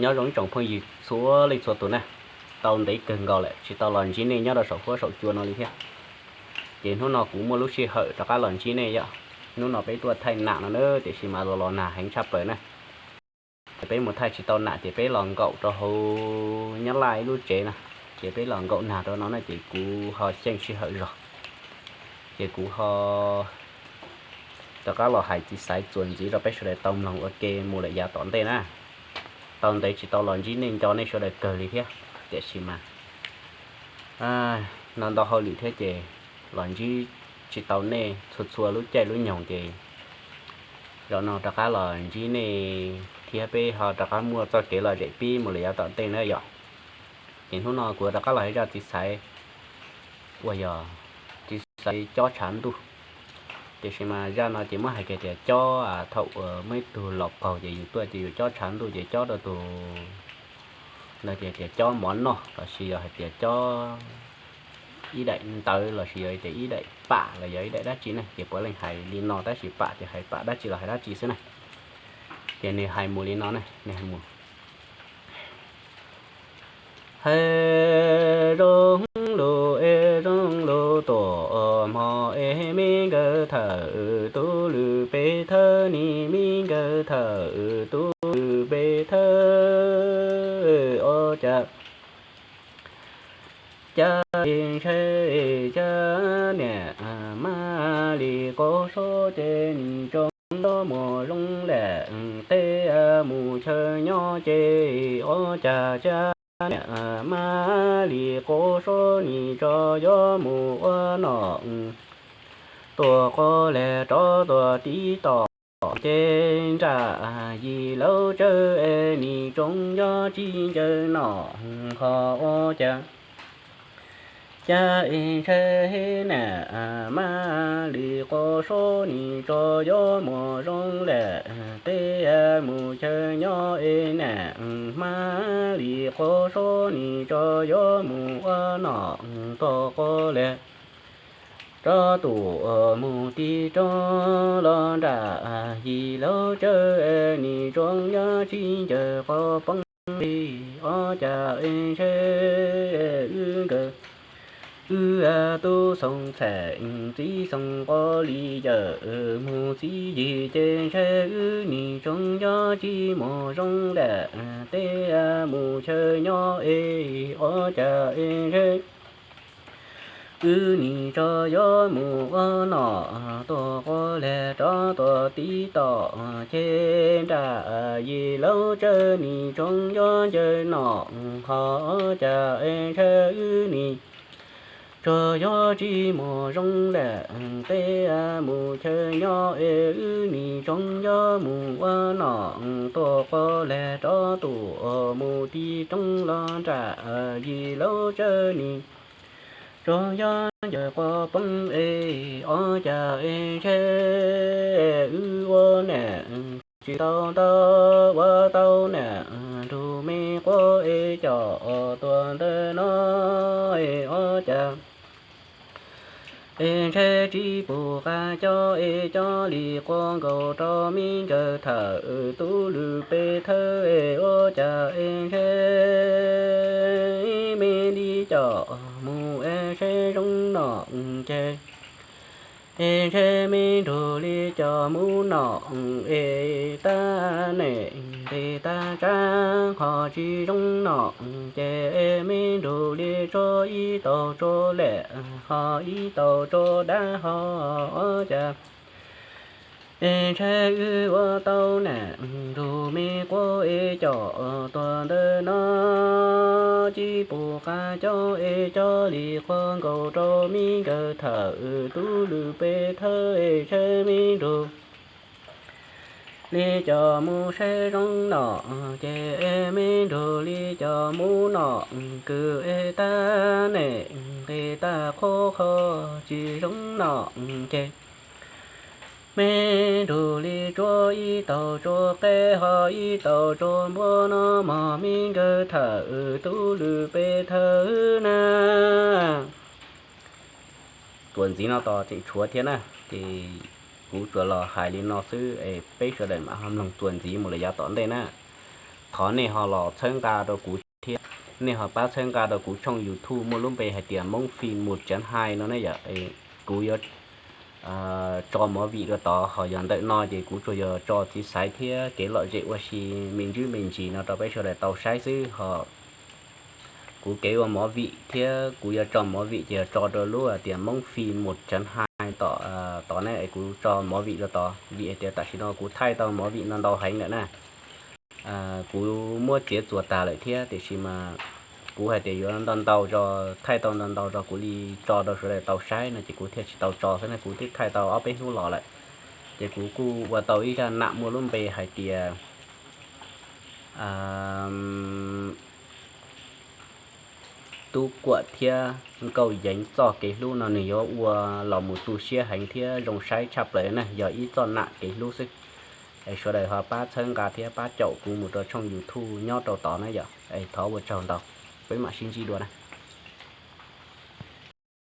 Nyob zoo ib tsoom phooj ywg txhua leej txhua tus na, tau ntev kawg nkaus lawm tsis tau los ntsib nej nyob rau saum huab saum cua no li thiab. Ces hnub no kuv muaj lub sij hawm rov qab los ntsib nej yom. Hnub no peb tuaj thaij nam no na, tiam sis mas los los nag heev tshaj plaws na. Ces peb mus thaij tsis tau nam ces peb los nkaum rau hauv Nyab Laj ib lub tsev na, ces peb los nkaum nag rau no na ces kuv ho xyeej sij hawm zog, ces kuv ho rov qab los hais txiv xaiv txuas ntxiv rau peb sawv daws tau mloog ua ke mus lawm yav tom ntej na. Tau ntev tsis tau los ntsib nej nco nej sawv daws kawg li thiab, tiam sis mas no ntau hauj lwm thiab ces los ntsib tsis tau nej txhua txhua lub caij lub nyoog ces zaum no rov qab los ntsib nej thiab peb ho rov qab muaj txoj kev lom zem pib mus lawm yav tom ntej na yom. Ces hnub no kuv rov qab los hais zaj txiv xaiv uas yog txiv xaiv cob tshav ntuj. Tiam sis mas zaj no ces muab hais kiag tias cob thaum uas muaj ib tug laus qaug ces yus tuaj ces yus cob tshav ntuj ces cob rau tus ntawd tias tias cob mov noj lossis yog hais tias cob ib daim ntawv lossis yog tias ib daim pam los yog ib daim dab tsi ne, ces puav leej hais li no tab sis pam ces hais pam dab tsi los hais dab tsi xwb na. Ces nws hais mus li no ne, nws hais mus: Hais zoo lus es zoo lus tuam hmo es me nkawd thawm tub lwm peb thawb ni, me nkawd thawm tub lwm peb thawb os cas cas ntshai cas niam mas li qub sub ces nim tsoom nyob mus zoo lawm, tej mus chaw nyob ces os cas cas niam mas li qub sub nim tso yuav mus ua nom, tuaj qo lawm rov tuaj tib tom ces nram yim laub tsawb es nim tsoom nyob tsis ncaws nom ho os cas cas ntshai niam mas li qub sub nim tso yuav mus zoo lawm, tej mus chaw nyob es niam mas li qub sub nim tso yuav mus ua nom, tuaj qo lawm rov tuaj mus tib rooj los nram yim laub tsawb nim tsoom nyob tsis ncaws qo poob li os cas ntshai wb nkawd wb tub Xoo Txhais txiv Xoo Qos Lis Yawm mus txiv yig ces ntshai wb nim tsoom nyob tsis mus zoo lawm, tej mus chaw nyob es os cas ntshai wb nim tso yuav mus ua nom, tuaj qo lawm rov tuaj tib tom ces nram yim laub tsawb nim tsoom nyob ncaws nom ho os cas ntshai wb nim tso yuav tsis mus zoo lawm, tej mus chaw nyob es wb nim tsoom yuav mus ua nom, tuaj qo lawm rov tuaj mus tib rooj los nram yim laub tsawb nim tsoom nyob ncaws qo poob es os cas ntshai wb ua niam tsis tau ntau ua tau niam nrug me quav es com tuaj ntawm no es os cas es ntshai tsis pum qab cov es cov li quaj nkaus rau me nkawd thawm tub lwm peb thawb es os cas es ntshai me li com mus es seb zoo nom ces es ntshai me nrug li com mus nom es tag nem nqis tag tsab ho tsis zoo nom ces me nrug li tsuag ib tau tsuag lem ho ib tau tsuag dab ho os cas es ntshai wb ua tau niam nrug me quav es com tuaj ntawm no tsis pum qab cov es cov li quaj nkaus rau me nkawd thawm tub lwm peb thawb es ntshai me nrug li com mus seb zoo nom ces me nrug li com mus nom kws es tag nem nqis tag qhuav qho tsis zoo nom ces me nrug li tsuag ib tau tsuag qe ho ib tau tsuag npua no mog me nkawd thawm tub lwm peb thawb na. Txuas ntxiv no tos tseem tshuav thiab na, ces kuv tsuas los hais li no xwb es peb sawv daws mam ho mloog txuas ntxiv mus lawm yav tom ntej na. thov nej ho los txhawb nqa rau kuv thiab, nej ho pab txhawb nqa rau kuv tshooj YouTube muaj lub npe hais tias Hmoob Phim Mùt Chán Hai no ne yom. Kuv yuav tso movie rau tod, ho yog ntawm no ces kuv tsuas yog tso txiv xaiv thiab kev lom zem ua si me ntsis me ntsis no rau peb sawv daws tau saib xwb ho. Kuv kev ua movie thiab kuv yuav tso movie ces yog tso rau lub tias Hmoob Phim Mùt Chán Hai tom tod ne, kuv tso movie rau tod vim hais tias tam sim no kuv thaij tau movie no ntau heev lawm na. Kuv muab txiav txuas tas lawm thiab tiam sis mas kuv hais tias yuav ntau ntau tso, thaij tau ntau ntau tso kuv li tso rau sawv daws tau saib no ces kuv thiaj tsis tau tso xwb ne, kuv twb thaij tau ob peb hnub los lawm. Ces kuv kuj ua tau ib zaj nam muaj lub npe hais tias Tub Kuam thiab Nkauj Yeev txoj kev hlub no nws yuav ua los mus tu siab heev thiab zoo saib tshaj plaws na, yog ib txoj nam kev hlub xwb. Es sawv daws ho pab txhawb nqa thiab pab caum kuv mus rau tshooj YouTube nyob rau tod na yom. Es thov ua tsaug ntau, peb mam sib ntsib dua na.